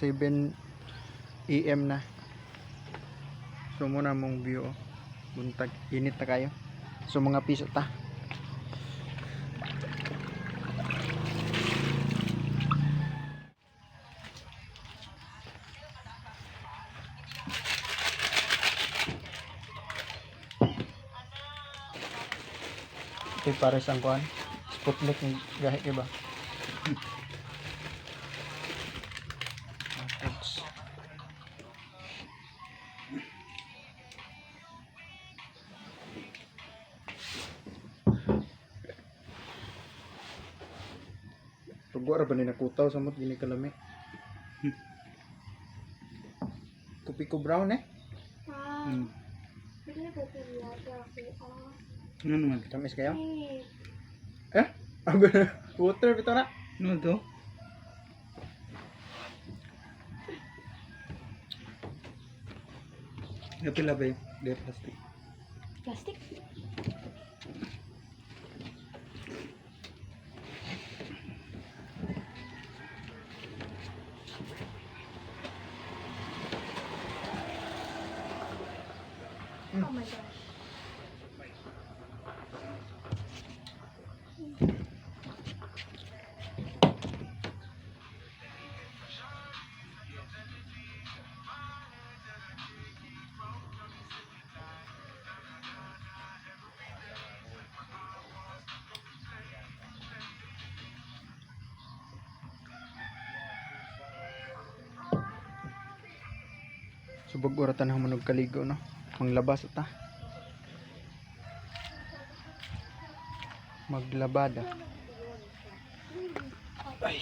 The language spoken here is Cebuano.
7 AM na. So mao na among view, oh. Buntag, init na kayo. So mga piso ta. Ito pares ang kuan. Sputnik ng gahi kay ba? Ah, foods. Tugo ra ba ni nakutaw sa mot gini kalami. Kopi ko brown eh. Ah, pwede na po water ako. Ah, Ano naman? Tamis kayo? eh. Eh? Water bitaw na. Ano to? Kapila ba yun? Di plastic. Plastic? Oh my gosh. Subag ora tanang manog kaligo no. Manglabas ta. Maglabada. Ay.